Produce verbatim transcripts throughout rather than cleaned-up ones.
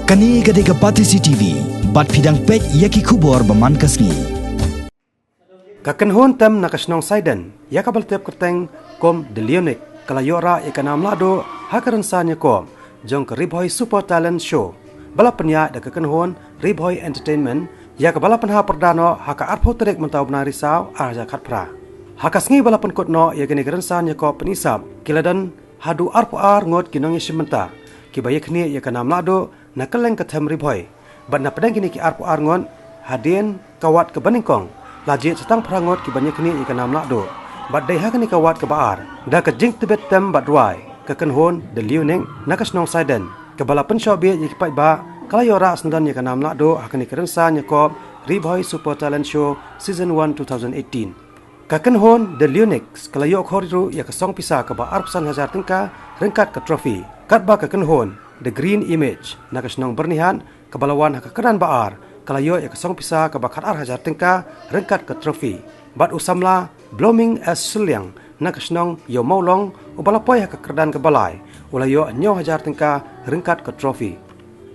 Kane ka dei ka Batesi T V, bad phi dang peit ïa ki khubor ba man ka sngi. Ka kynhun tem na ka shnong Saiden, ïa kaba la tip kyrteng kum The Leonic, ka la ïoh rah ïa ka nam lahduh ha ka rynsan ïakob jong ka Ri Bhoi Super Talent Show, ba la pynïaid da ka kynhun Ri Bhoi Entertainment, ïa kaba la pynhap pyrda noh ha ka arphew tarik mynta u bnai Risaw ar hajar khatphra. Ha ka sngi ba la pynkut noh ïa kane ka rynsan ïakob pynshisha, ki la don haduh arphew ar ngut ki nongïashim bynta kiba ïakhnieh ïa ka nam lahduh na kylleng ka them Ri Bhoi. Bad na pdeng kine ki arphew ar ngut, hadien ka wat kaba nyngkong, la jied sa tang phra ngut kiban ïakhnieh ïa ka nam lahduh. Bad dei ha kane ka wat kaba ar, da ka jingtbit tem bad rwai, ka kynhun The Leonic na ka shnong Saiden, kaba la pynshoh bieit ïa ki paidbah, ka la ïoh rah syndon ïa ka nam lahduh ha kane ka rynsan ïakob Ri Bhoi Super Talent Show Season one two thousand eighteen. Ka kynhun The Leonics ka la ïoh khor ruh ïa ka song pisa kaba arphew san hajar tyngka ryngkat ka trophy. Katba ka kynhun The Green Image na ka shnong Byrnihat, kaba la wan ha ka kyrdan ba ar, ka la ïoh ïa ka song pisa kaba khatar hajar tyngka ryngkat ka trophy. Bad u samla Blooming S Shylliang na ka shnong Ïewmawlong, uba la poi ha ka kyrdan kaba lai, u la ïoh hynñiew hajar tyngka ryngkat ka trophy.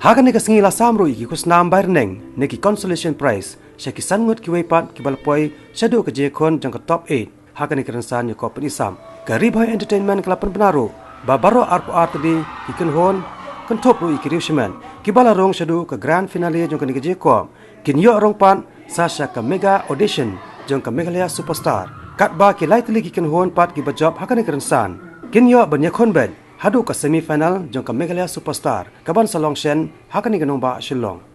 Ha kane ka sngi la sam ruh ïa ki khusnam bai rneng ne ki consolation prize sha ki san ngut kiwei pat kiba la poi shaduh ka jingïakhun jong ka top eight ha kane ka rynsan ïakob pynshisha. Ka Ri Bhoi Entertainment ka la pynbna ruh ba baroh arphew ar tylli ki kynhun, kynthup ruh ïa ki riew shimet, kiba la rung shaduh ka grand finale jong kane ka jingïakob, kin ïoh rung pat sa sha ka mega audition jong ka Meghalaya Superstar. Katba ki lai tylli ki kynhun pat kiba jop ha kane ka rynsan, kin ïoh ban ïakhun beit haduh ka semi final jong ka Meghalaya Superstar, kaban sa long shen ha kane ka nongbah Shillong.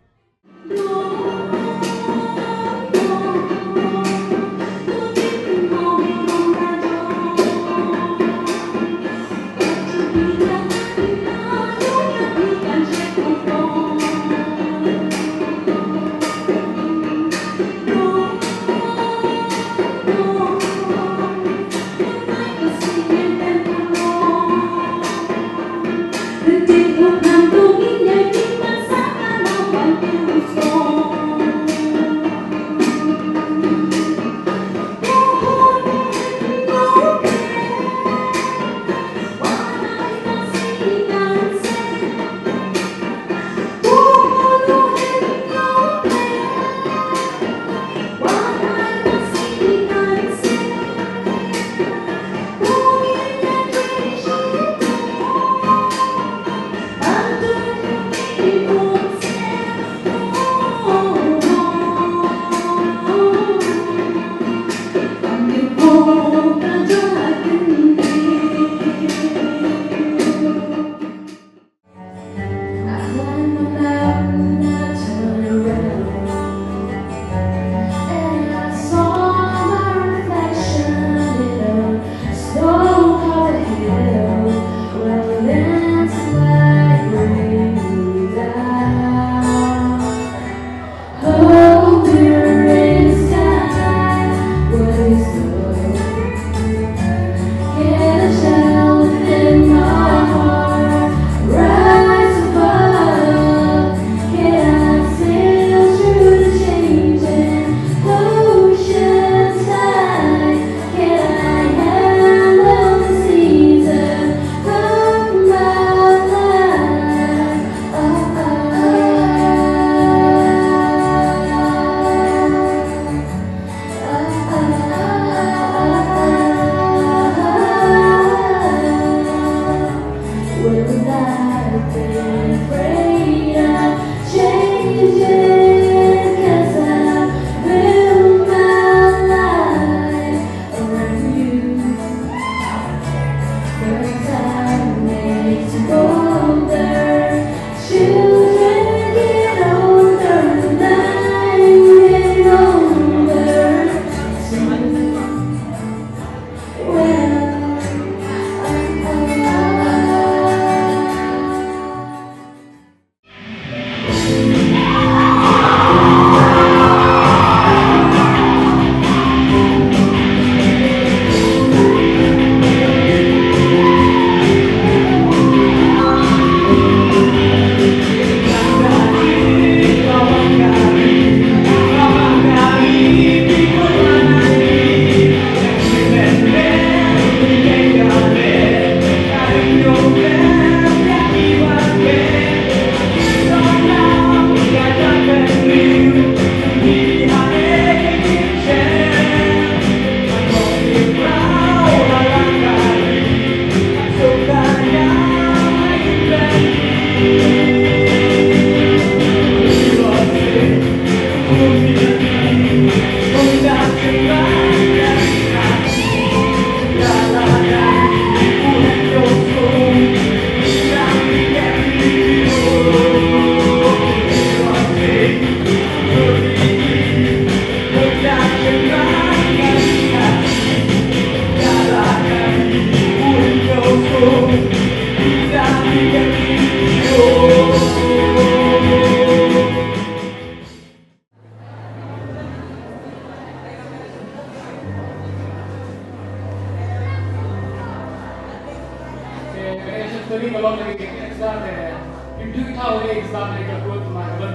Exam ne ka tuan ma ka ban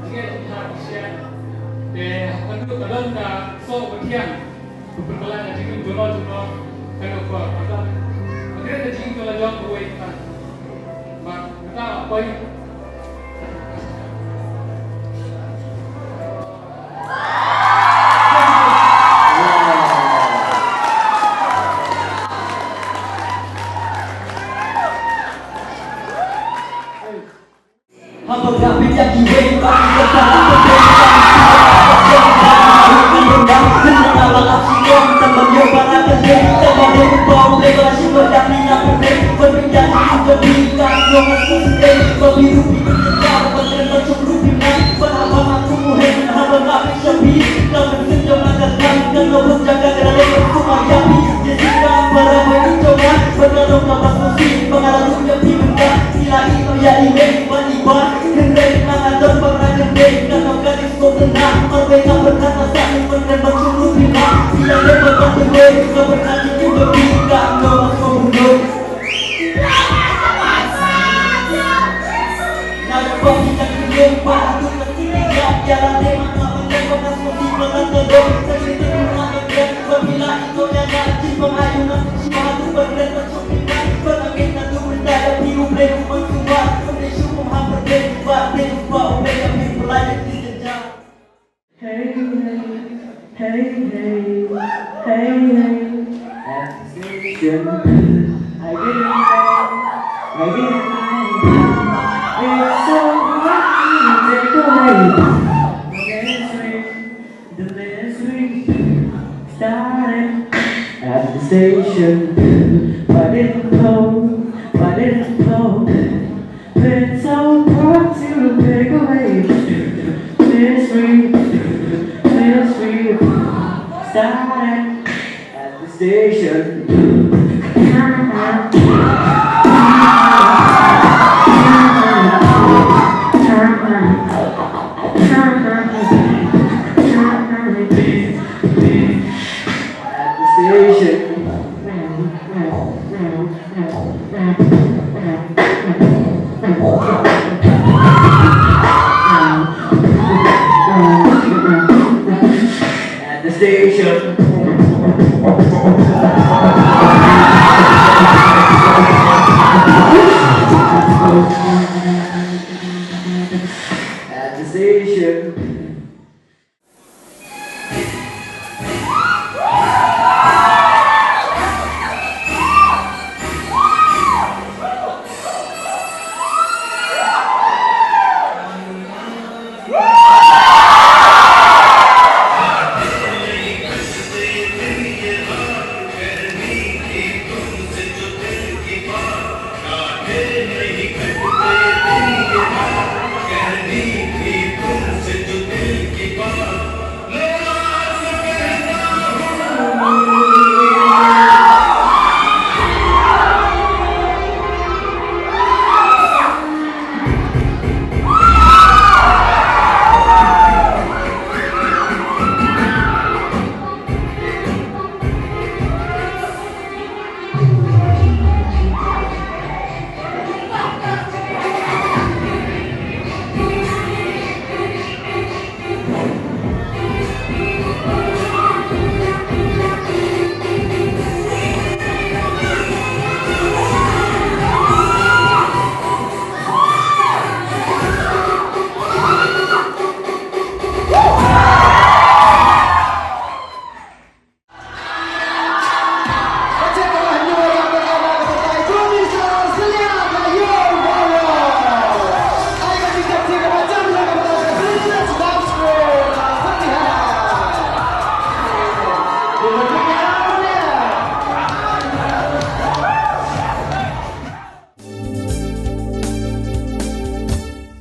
jingeh jingtha ki sha. Te ka tu ka don ka soh ka thiang. Ka pynkylla ka jingim jong no jong no. Ka no ka ka don. Ka kren ka jingim jong la jong kawei ka. Ba ka ta poi. Hey, hey, hey, hey, hey. At the station, I didn't know, I didn't know. It's so hard to take away the memory, the memory. Starting at the station, but didn't know, but didn't know. It's so hard to take away. Mystery, mystery. Starting at the station. At the station. At the station. At the station.